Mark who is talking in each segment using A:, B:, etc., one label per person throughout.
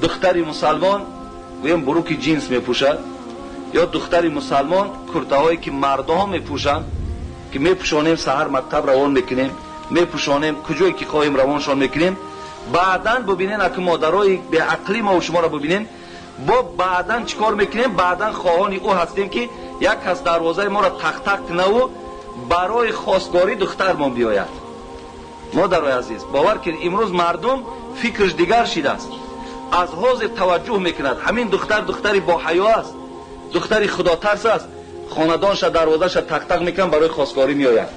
A: Духтари мусалмон гӯем буруки ҷинс мепӯшад, ё духтари мусалмон куртаҳое ки мардоҳо мепӯшанд, ки мепӯшонем, саҳар мактаб равон мекунем, мепӯшонем, куҷое ки хоҳем равоншон мекунем. Баъдан бубинен, аки модарои беақлӣ мо шуморо бубинен, бо баъдан чӣ кор мекунем? Баъдан хоҳони ӯ ҳастем, ки як кас дарвозаи моро тақ-тақ кунаву барои хостгорӣ духтармон биёяд. Модарои азиз, бовар кунед, имрӯз мардум фикраш дигар шидааст, аз ҳозир таваҷҷӯҳ мекунад. Ҳамин духтар духтари боҳаё аст, духтари худотарс аст, хонадонша дарвозаша тақ-тақ мекунад, барои хостгорӣ меояд.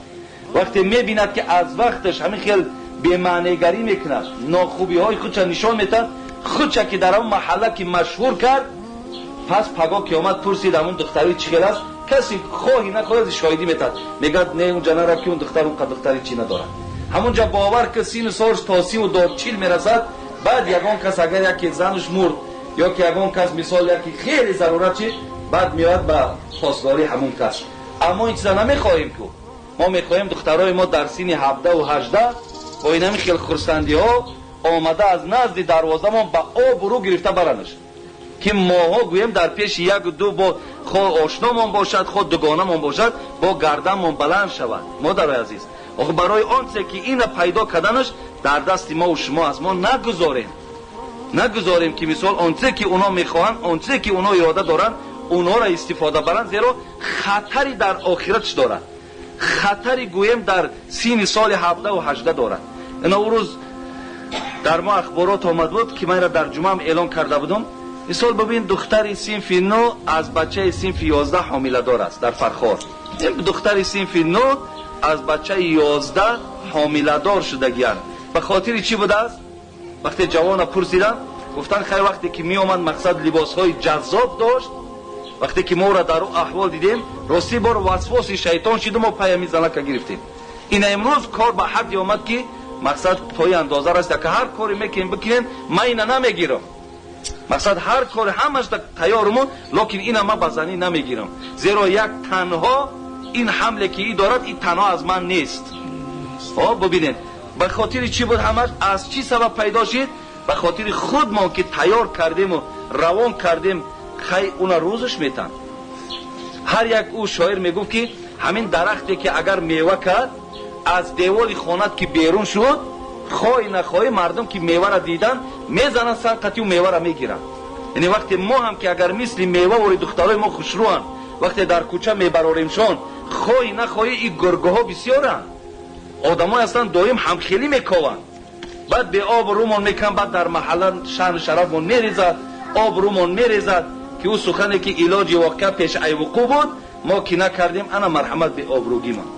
A: Вақте мебинад, ки аз вақташ ҳамин хел бемаънегарӣ мекунад, нохубиҳои худша нишон медиҳад, худша ки дар он маҳалла ки машҳур кард, пас пагоҳ ки омад пурсид ҳамун духтари чӣ хел аст, касе хоҳӣ нахоҳӣ аз шоҳидӣ метад, мегӯяд не, унҷа нарафт, ки он духтар он қад духтари чӣ надорад. Ҳамунҷа бовар ки сину солш то 30 то 40 мерасад, баъд ягон кас агар яке занаш мурд ё ки ягон кас мисол яке хеле зарурат чи, баъд меояд ба хостгории ҳамун кас. Аммо ин чиза намехоҳем ку. Мо мехоҳем духтарои мо дар синни 17-18 бо инами хел хурсандиҳо омада аз назди дарвозамон ба обрӯ гирифта баранаш, ки моҳо гӯем дар пеши яку ду бо хо ошномон бошад, хо дугонамон бошад, бо гарданмон баланд шавад. Модарои азиз, охи барои он чизе ки ина пайдо карданаш дар дасти мову шумо аст, мо нагузорем, ки мисол он чизе ки онҳо мехоҳанд, он чизе ки онҳо ирода доранд, онҳоро истифода баранд, зеро хатари дар охиратш дорад, хатари гӯем дар синни соли 17-18 дорад. Ина ӯ рӯз дар мо ахборот омад буд, ки манро дар ҷумъаам эълон карда будам. Мисол бибин, духтари синфи 9 аз бачаи синфи 11 ҳомиладор аст дар Фархор. Духтари синфи 9 аз бачаи 11 ҳомиладор шудагиянд. Ба хотири чӣ будааст? Вақте ҷавона пурсиданд, гуфтанд, хай, вақте ки меомад, мақсад либосҳои ҷаззоб дошт. Вақте ки моро дар ӯ аҳвол дидем, ростӣ бор васвоси шайтон шиду мо пай ҳамин занака гирифтем. Ина имрӯз кор ба ҳадде омад, ки мақсад то ин андоза раст, ки ҳар коре мекунем, бикунем, ман ина намегирам. Мақсад ҳар коре ҳамаш тайёруму, лекин ина ман ба занӣ намегирам, зеро як танҳо ин ҳамле ки и дорад, ин танҳо аз ман нест. О, бубинед, ба хотири чӣ буд ҳамаш, аз чӣ сабаб пайдо шид? Ба хотири худмон ки тайёр кардему равон кардем. Хай, уна рӯзаш метан. Ҳар як ӯ шоир мегуфт, ки ҳамин дарахте ки агар мева кард, аз деволи хонат ки берун шуд, хоҳӣ нахоҳӣ, мардум ки мевара дидан, мезананд санқатиу мевара мегиранд. Яъне вақте мо ҳам ки агар мисли мева вори духтарои мо хушрӯанд, вақте дар кӯча мебароремшон, хоҳӣ нахоҳӣ, и гургоҳо бисёранд, одамое ҳастанд, доим ҳамхелӣ мекованд, баъд беобрӯмон мекунанд, баъд дар маҳалла шаъну шарафмон мерезад, обрӯмон мерезад, ки ӯ сухане ки илоҷи воқеа пеш ай вуқӯъ буд, мо ки накардем, ана марҳамат, беобрӯгимон.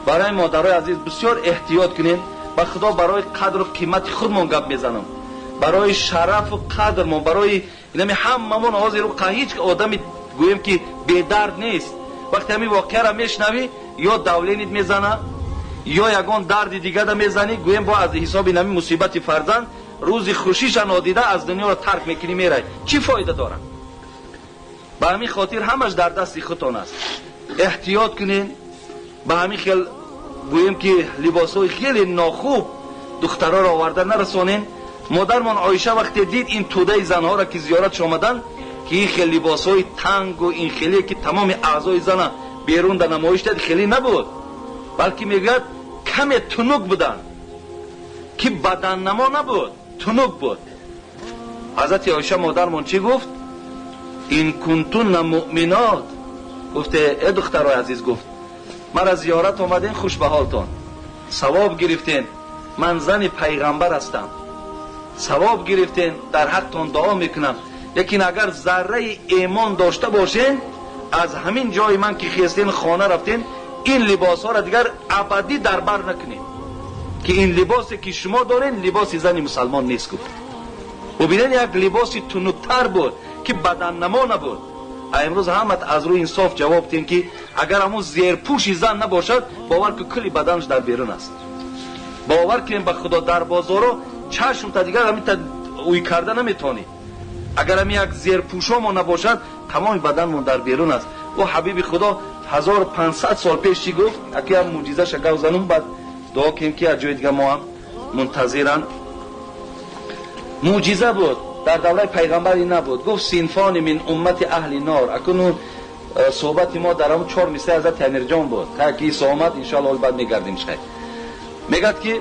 A: Барои модарои азиз, бисёр эҳтиёт кунем. Ба худо, барои қадру қимати худмон гап мезанам, барои шарафу қадрмон, барои инами ҳамамон. Ҳозир ҳеҷ одами гӯем ки бедард нест. Вақте ҳамин воқеаро мешунавӣ, ё давление т мезана, ё ягон дарди дигара мезанӣ, гӯем бо аз ҳисоби нами мусибати фарзанд рӯзи хушиша нодида аз дунёро тарк мекунӣ, мерай, чӣ фоида дорад? Ба ҳамин хотир ҳамаш дар дасти худтон аст, эҳтиёт кунед. Ба ҳамин хел гӯем ки либосҳои хеле нохуб духтароро оварда нарасонем. Модармон Оиша вақте дид ин тӯдаи занҳоро, ки зиёратш омаданд, ки ин хел либосҳои тангу ин хеле ки тамоми аъзои зана берун да намоиш дад, хеле набуд, балки мегӯяд, каме тунук буданд, ки баданнамо набуд, тунук буд. Ҳазрати Оиша модармон чӣ гуфт? «إن كنتن مؤمنات» гуфте. Э, духтарои азиз, гуфт, мара зиёрат омадем, хуш ба ҳолтон, савоб гирифтен. Ман зани пайғамбар ҳастам, савоб гирифтен, дар ҳақтон дуо мекунам, лекин агар зарраи эмон дошта бошен, аз ҳамин ҷои ман ки хестен, хона рафтен, ин либосҳоро дигар абадӣ дар бар накунед, ки ин либосе ки шумо дорен, либоси зани мусалмон нест, гуфт. Бубинед, як либоси тунуктар буд, ки баданнамо набуд. А имрӯз ҳамат аз рӯи инсоф ҷавоб дем, ки агар ҳамун зерпӯши зан набошад, бовар ки кулли баданаш дар берун аст. Бовар кунем, ба худо, дар бозоро чашм та дигар ҳамин та уй карда наметавонӣ. Агар ҳамин як зерпӯшомо набошад, тамоми баданмон дар берун аст. Ӯ ҳабиби худо 1500 сол пеш чӣ гуфт? Аки ҳам мӯъҷизаша гав занум, баъд дуо кунем, ки аз ҷои дига мо ҳам мунтазиранд. Мӯъҷиза буд. Дар давраи пайғамбар ин набуд. Гуфт синфони мин уммати аҳли нор. Акнун суҳбати мо дар ҳамон 4 мисраи ҳазрати Амирҷон буд. Та ки Исо омад, иншоаллоҳ баъд мегардем. Шай мегӯяд ки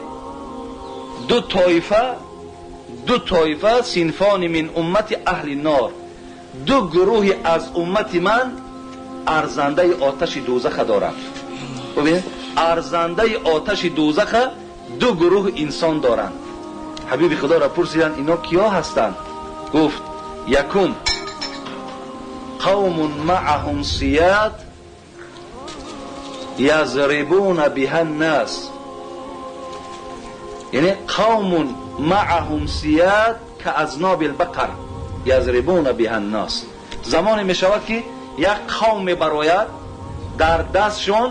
A: ду тоифа синфони мин уммати аҳли нор, ду гурӯҳи аз уммати ман арзандаи оташи дӯзаха доранд. Бубин, арзандаи оташи дӯзаха ду гурӯҳ инсон доранд. Ҳабиби Худоро пурсиданд, ино киё ҳастанд? Гуфт якум қавмун маъаҳум сият язрибуна биҳа ннас, яъне қавмун маъаҳум сият каазноби лбақар язрибуна биҳа ннас. Замоне мешавад ки як қавм мебарояд, дар дастшон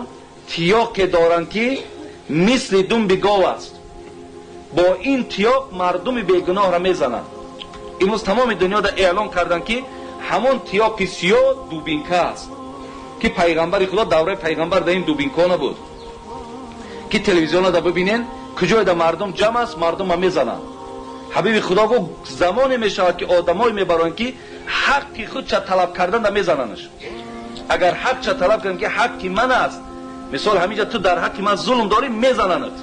A: тиёқе доранд ки мисли думби гов аст. Бо ин тиёқ мардуми бегуноҳро мезананд. Имрӯз тамоми дунёда эълон карданд ки ҳамон тиёқи сиёҳ дубинка аст, ки пайғамбари Худо давраи пайғамбар дар ин дубинка набуд, ки телевизионада бибинен куҷоеда мардум ҷамъ аст, мардумро мезананд. Ҳабиби Худо гуфт замоне мешавад ки одамое мебароянд ки ҳаққи худша талаб карданда мезананаш. Агар ҳақша талаб карданд ки ҳаққи ман аст, мисол ҳаминҷа ту дар ҳаққи ман зулм дорӣ, мезананат.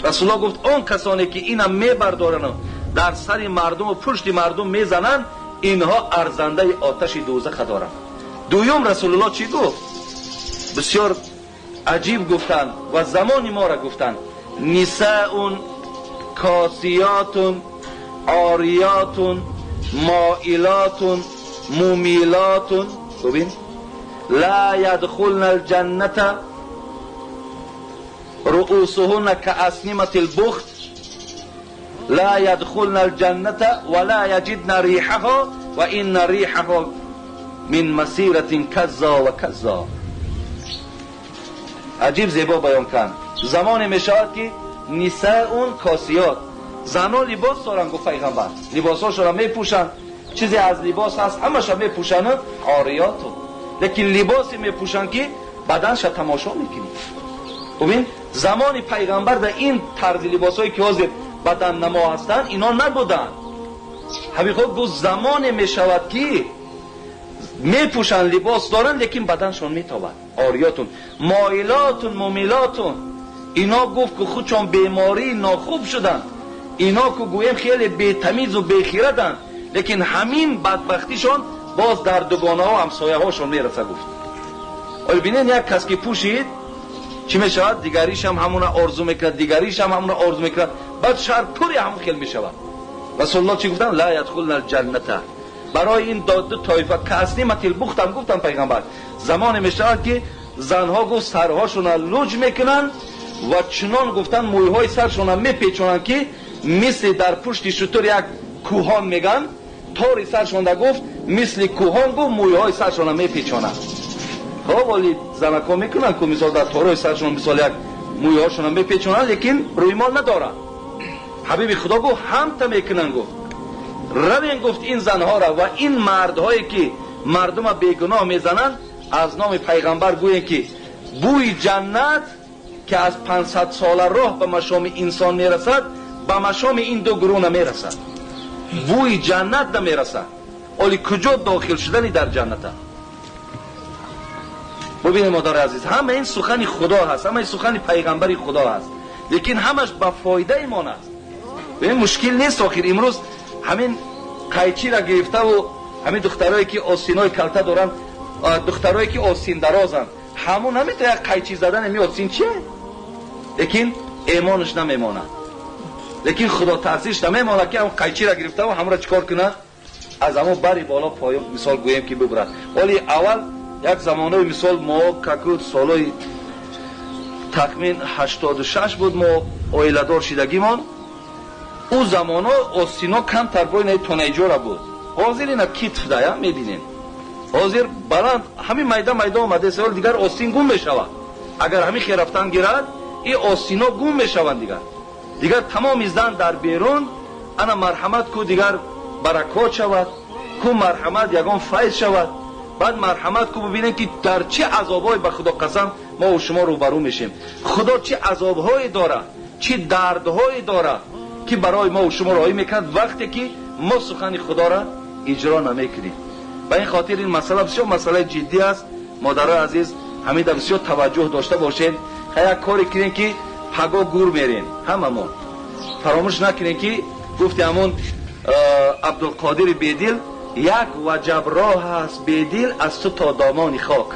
A: Расулуллоҳ гуфт он касоне ки инам мебардоранд дар сари мардуму пушти мардум мезананд, инҳо арзандаи оташи дӯзаха доранд. Дуюм Расулуллоҳ чӣ гуфт? Бисёр аҷиб гуфтанд ва замони моро гуфтанд. Нисаун косиятун ориятун моилатун мумилатун, бубин, ла ядхулна алҷанната руусуҳунна кааснимати лбухт ла ядхулна алҷанната ва ла яҷидна риҳаҳо ва инна риҳаҳо мин масиратин каззо ва каззо. Аҷиб зебо баён кард. Замоне мешавад ки нисаун косиёт, занон либос доранд, гуфт пайғамбар, либосҳошонро мепӯшанд, чизе аз либос ҳаст ҳамаша мепӯшанд, ориёту, лекин либосе мепӯшанд ки баданша тамошо мекунӣ. Бубин, замони пайғамбар дар ин тарзи либосҳое ки ҳозир баданнамо ҳастанд, ино набуданд. Ҳабиб гуфт замоне мешавад ки мепӯшанд, либос доранд, лекин баданшон метобад. Ориётун, моилотун, мумилотун, ино гуфт ки худшон бемории нохуб шуданд, ино ку гӯем хеле бетамизу бехираданд, лекин ҳамин бадбахтишон боз дар дугонаҳо ҳамсояҳошон мераса. Гуфт оё бинед, як кас ки пӯшид чӣ мешавад? Дигаришам ҳамона орзу мекунад, дигаришам ҳамона орзу мекунад, баъд шаҳр пури ҳамон хел мешавад. Расулуллоҳ чӣ гуфтанд? Ла ядхулна алҷанната. Барои ин ду тоифа каасниматил бухтам гуфтанд пайғамбар. Замоне мешавад ки занҳо гуфт сарҳошонро луҷ мекунанд ва чунон гуфтанд мӯйҳои саршонро мепечонанд ки мисли дар пушти шутур як кӯҳон меган, тори саршонда гуфт мисли кӯҳон гуфт мӯйҳои саршонро мепечонанд. Хоб оли занакҳо мекунанд ку мисол дар торҳои саршон мисол як мӯйҳошонро мепечонанд, лекин рӯймол надоранд. Ҳабиби Худо гуфт ҳамта мекунанд. Гуфт равен, гуфт ин занҳоро ва ин мардҳое ки мардума бегуноҳ мезананд, аз номи пайғамбар гӯем ки бӯи ҷаннат ки аз 500 сола роҳ ба машоми инсон мерасад, ба машоми ин ду гурӯҳ намерасад. Бӯи ҷаннат намерасад. Оли куҷо дохил шудани дар ҷанната? Бубинед модари азиз, ҳама ин сухани Худо ҳаст, ҳама ин сухани пайғамбари Худо ҳаст, лекин ҳамаш ба фоидаи мон аст. Бибин, мушкил нест. Охир имрӯз ҳамин қайчиро гирифтаву ҳамин духтарое ки осинои калта доранд, духтарое ки осиндарозанд, ҳамун ҳамин як қайчи задан ами осин чие? Лекин эмонаш намемонад, лекин худотарсиш намемонад ки ҳамун қайчиро гирифтаву ҳамонро чикор кунад? Аз ҳамон бари боло поён мисол гӯем ки бибурад. Оли аввал як замонаи мисол мо каку солҳои тахмин 86 буд мо оиладор шидагимон, ӯ замоно осино камтар боинаи тонаиҷора буд. Ҳозир ина китф дая мебинем, ҳозир баланд ҳамин майда майда омадааст. Ҳол дигар осин гум мешавад. Агар ҳамин хел рафтан гирад, и осино гум мешаванд. Дигар тамоми зан дар берун ана марҳамат ку дигар баракот шавад, ку марҳамат ягон файз шавад, баъд марҳамат ку бубинем ки дар чӣ азобҳое ба Худо қасам мо у шумо рӯбарӯ мешем. Худо чӣ азобҳое дорад, чӣ дардҳое дорад ки барои мо у шумо роҳӣ мекунад вақте ки мо сухани Худоро иҷро намекунем. Ба ин хотир ин масъала бисёр масъалаи ҷиддӣ аст. Модарои азиз, ҳамида бисёр таваҷҷӯҳ дошта бошед. Як коре кунем, ки паго гур мерем ҳамамон. Фаромӯш накунем, ки гуфти ҳамон Абдулқодири Бедил: як ваҷаб роҳ аст, Бедил, аз ту то домони хок,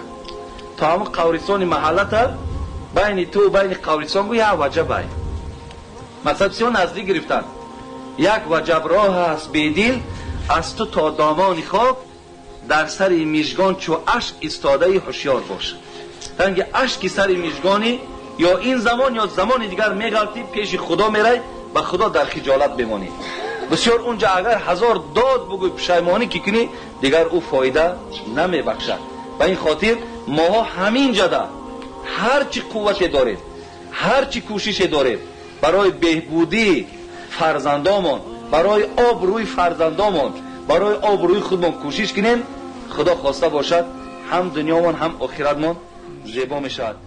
A: то ҳамон қабристони маҳаллата, байни ту байни қабристон гу як ваҷаб ай. Масалан, бисёр наздик гирифтан. Як ваҷаб роҳ аст, Бедил, аз ту то домони хок, дар сари мижгон чу ашк истодаи ҳушёр бош. Танги ашки сари мижгонӣ ё ин замон ё замони дигар меғалтӣ, пеши Худо мерай, ба Худо дар хиҷолат бемонӣ. Бисёр унҷа агар ҳазор дод бугӯй, пушаймонӣ ки кунӣ, дигар ӯ фоида намебахшад. Ба ин хотир моҳо ҳамин ҷада ҳар чӣ қуввате дорем, ҳар чӣ кӯшише дорем, барои беҳбудии фарзандомон, барои обрӯи фарзандомон, барои обрӯи худмон кӯшиш кунем. Худо хоста бошад, ҳам дунёмон, ҳам охиратмон зебо мешавад.